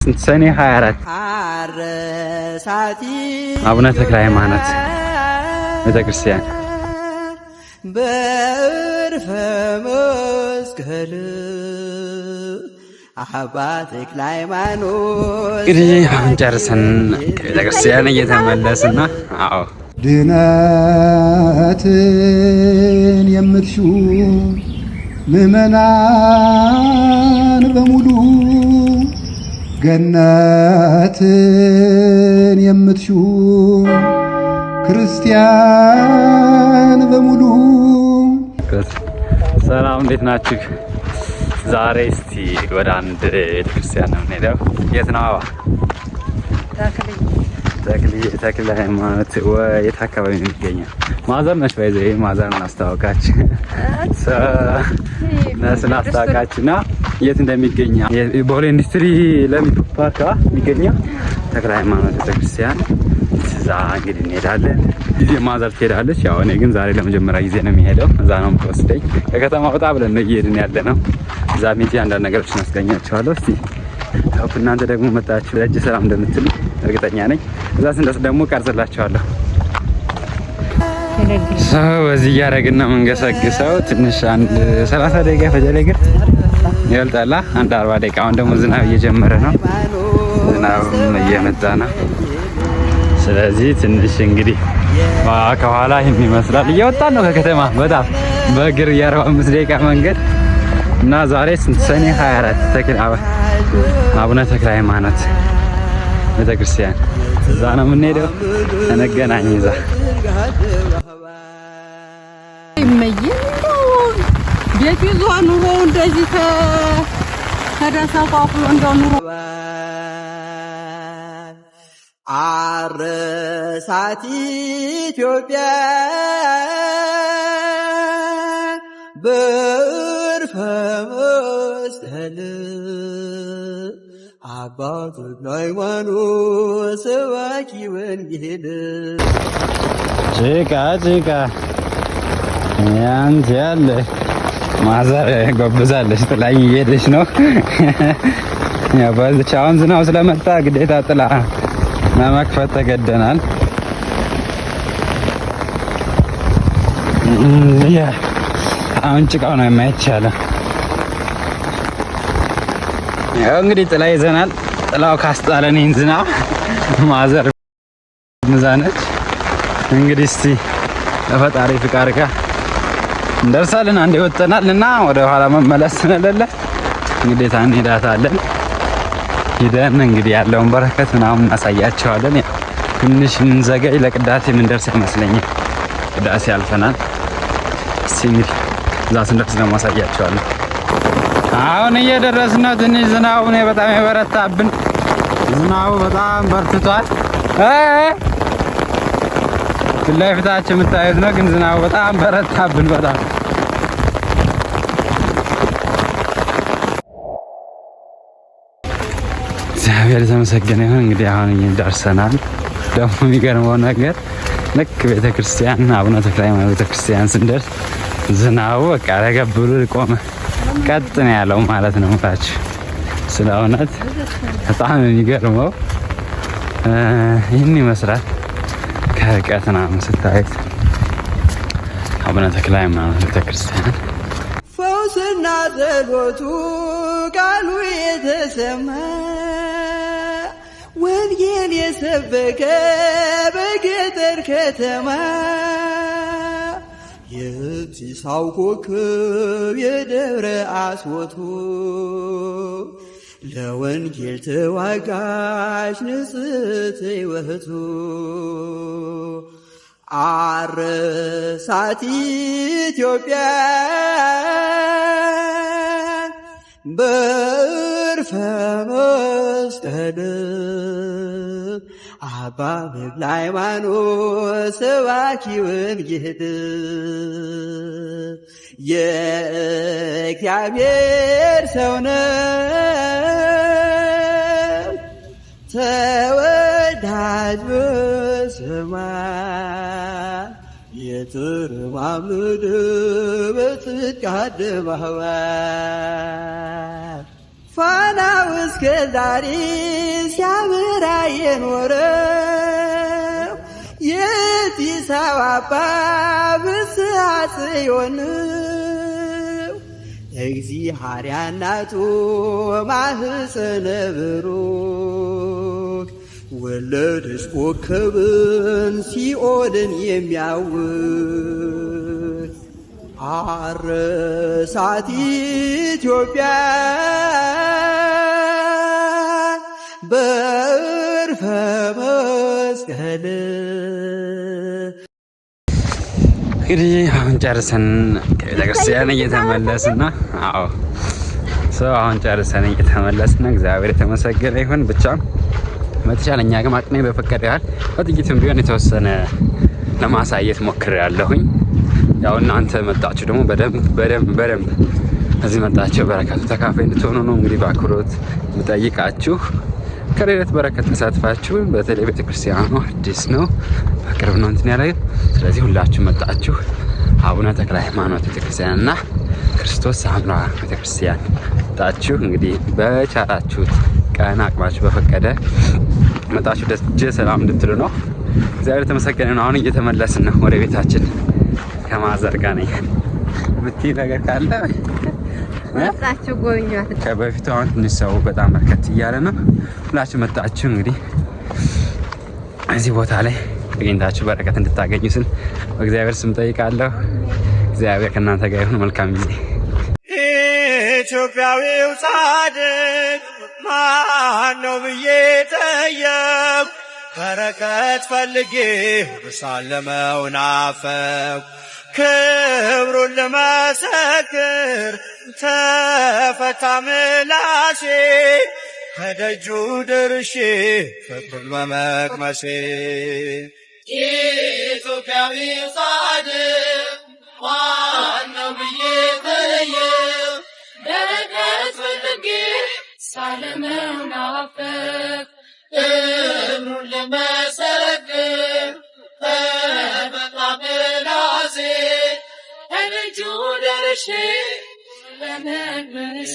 ሰኔ 24 አቡነ ተክለ ሃይማኖት ቤተክርስቲያን። በዕርፈ መስቀል አባ ተክለ ሃይማኖት። እንግዲህ አሁን ጨርሰን ከቤተክርስቲያን እየተመለስን ነው። አዎ። ድነትን የምትሹ ምእመናን በሙሉ፣ ገነትን የምትሹ ክርስቲያን በሙሉ። ሰላም፣ እንዴት ናችሁ? ዛሬ እስቲ ወደ አንድ ቤተክርስቲያን ነው የምንሄደው። የት ነው አባ? ተክልዬ፣ ተክለ ሃይማኖት የት አካባቢ ነው የሚገኘው? ማዘር ነች by the way፣ ማዘር እናስታወቃችሁ ስናስታወቃችሁ እና የት እንደሚገኝ ቦሌ ኢንዱስትሪ ለሚ ፓርክ የሚገኘው ተክለ ሃይማኖት ቤተክርስቲያን እዛ እንግዲህ እንሄዳለን። ጊዜ ማዘር ትሄዳለች። ያው እኔ ግን ዛሬ ለመጀመሪያ ጊዜ ነው የሚሄደው። እዛ ነው የምትወስደኝ። ከከተማ ወጣ ብለን ነው እየሄድን ያለ ነው። እዛ ሄጄ አንዳንድ ነገሮችን አስገኛቸዋለሁ። እስቲ hope እናንተ ደግሞ መጣችሁ ደጅ ሰላም እንደምትሉ እርግጠኛ ነኝ። እዛ ስንደርስ ደግሞ ቀርጽላችኋለሁ። So በዚህ እያደረግን ነው የምንገሰግሰው። ትንሽ አንድ 30 ደቂቃ ፈጀ፣ ግን ይበልጣላ አንድ 40 ደቂቃ። አሁን ደግሞ ዝናብ እየጀመረ ነው። ዝናብም እየመጣ ነው። ስለዚህ ትንሽ እንግዲህ ከኋላ ይህን ይመስላል። እየወጣን ነው ከከተማ በጣም በእግር የ45 ደቂቃ መንገድ እና ዛሬ ስንት? ሰኔ 24 ተክለ አቡነ ተክለ ሃይማኖት ቤተክርስቲያን እዛ ነው የምንሄደው። እንገናኝ እዛ። ይመይ እንደው ቤት ይዞ ኑሮ እንደዚህ ተደሰቋቁሎ እንደው ኑሮ። አረሳት ኢትዮጵያ በዕርፈ መስቀል አባ ተክለ ሃይማኖት ሰባኪ ወንጌል። ጭቃ ጭቃ ያንተ ያለ ማዘር ጎብዛለች፣ ጥላኝ እየሄደች ነው። ያው በዚች አሁን ዝናብ ስለመጣ ግዴታ ጥላ ለመክፈት ተገደናል። አሁን ጭቃው ነው የማይቻለው። ያው እንግዲህ ጥላ ይዘናል። ጥላው ካስጣለን ይህን ዝናብ ማዘር ምዛነች። እንግዲህ እስቲ ለፈጣሪ ፍቃድ ጋር እንደርሳለን። አንዴ ወጥተናል እና ወደ ኋላ መመለስ ስለሌለ ግዴታ እንሄዳታለን። ሂደን እንግዲህ ያለውን በረከት ምናምን እናሳያቸዋለን። ያው ትንሽ የምንዘገይ ለቅዳሴ የምንደርስ አይመስለኝም። ቅዳሴ አልፈናል። እስቲ እንግዲህ እዛ ስንደርስ ደግሞ አሳያቸዋለን። አሁን እየደረስን ነው። ትንሽ ዝናቡ ነው በጣም የበረታብን። ዝናቡ በጣም በርትቷል። ፊት ለፊታችን የምታዩት ነው፣ ግን ዝናቡ በጣም በረታብን በጣም። እግዚአብሔር የተመሰገነ ይሁን። እንግዲህ አሁን ደርሰናል። ደግሞ የሚገርመው ነገር ልክ ቤተክርስቲያን አቡነ ተክለ ሃይማኖት ቤተክርስቲያን ስንደርስ ዝናቡ በቃ ረገብ ብሎ ቆመ። ቀጥ ነው ያለው ማለት ነው የምላችሁ። ስለ እውነት በጣም የሚገርመው ይህን ይመስላል ከርቀት ምናምን ስታዩት አቡነ ተክለ ሃይማኖት ቤተክርስቲያን። ፈውስና ጸሎቱ ቃሉ የተሰማ ወንጌል የሰበከ በገጠር ከተማ የሲሳው ኮከብ የደብረ አስወቱ ለወንጌል ተዋጋች ንጽሕት ሕይወቱ አረሳት ኢትዮጵያ በዕርፈ መስቀል አባ ተክለ ሃይማኖት ሰባኪ ወንጌል የእግዚአብሔር ሰው ነው ተወዳጅ በሰማይ የተረማመደ በጽድቅ አደባባይ። ፋናው እስከ ዛሬ ሲያበራ የኖረው የጢስ አበባ ፍስሐ ጽዮን እግዚአብሔር እናቱ ማህፀነ ብሩክ ወለደች ኮከብን ሲኦልን የሚያውክ አረሳት ኢትዮጵያ በእርፈ መስቀል። እንግዲህ አሁን ጨርሰን ከቤተክርስቲያን እየተመለስን ነው። አዎ፣ so አሁን ጨርሰን እየተመለስን ነው። እግዚአብሔር የተመሰገነ ይሁን። ብቻ በተቻለኝ አቅም፣ አቅሜ በፈቀደ ያህል በጥቂትም ቢሆን የተወሰነ ለማሳየት ሞክሬያለሁኝ። ያው እናንተ መጣችሁ ደግሞ በደንብ በደንብ በደንብ እዚህ መጣችሁ በረከቱ ተካፋይ እንድትሆኑ ነው እንግዲህ በአክብሮት የምጠይቃችሁ። ከሌለት በረከት ተሳትፋችሁ፣ በተለይ ቤተክርስቲያኑ አዲስ ነው፣ በቅርብ ነው እንትን ያለ። ስለዚህ ሁላችሁ መጣችሁ አቡነ ተክለ ሃይማኖት ቤተክርስቲያን እና ክርስቶስ ሰምራ ቤተክርስቲያን መጣችሁ እንግዲህ በቻላችሁት ቀን አቅማችሁ በፈቀደ መጣችሁ ደጀ ሰላም እንድትሉ ነው። እግዚአብሔር የተመሰገነ ነው። አሁን እየተመለስን ነው ወደ ቤታችን። ከማዘር ጋር ነኝ። የምትይ ነገር ካለ? መጣችሁ ጎብኟት። ከበፊቱ አሁን ትንሽ ሰው በጣም በርከት እያለ ነው። ሁላችሁ መጣችሁ እንግዲህ እዚህ ቦታ ላይ ተገኝታችሁ በረከት እንድታገኙ ስል በእግዚአብሔር ስም ጠይቃለሁ። እግዚአብሔር ከእናንተ ጋር ይሁን። መልካም ጊዜ። ኢትዮጵያዊው ጻድቅ ማን ነው ብዬ ጠየቅኩ። በረከት ፈልጌ ሳለመው ናፈቅኩ። ክብሩን ልመሰክር ተፈታ ምላሴ፣ ከደጁ ደርሼ ፍቅሩን በመቅመሴ። ኢትዮጵያዊው ጻድቅ ማን ብዬ ጠየቅኩ። በረከት ፈልጌ ሳለመው ናፈቅ፣ ክብሩን ልመሰክር ተፈታ ምላሴ፣ ከደጁ ደርሼ በመቅመሴ።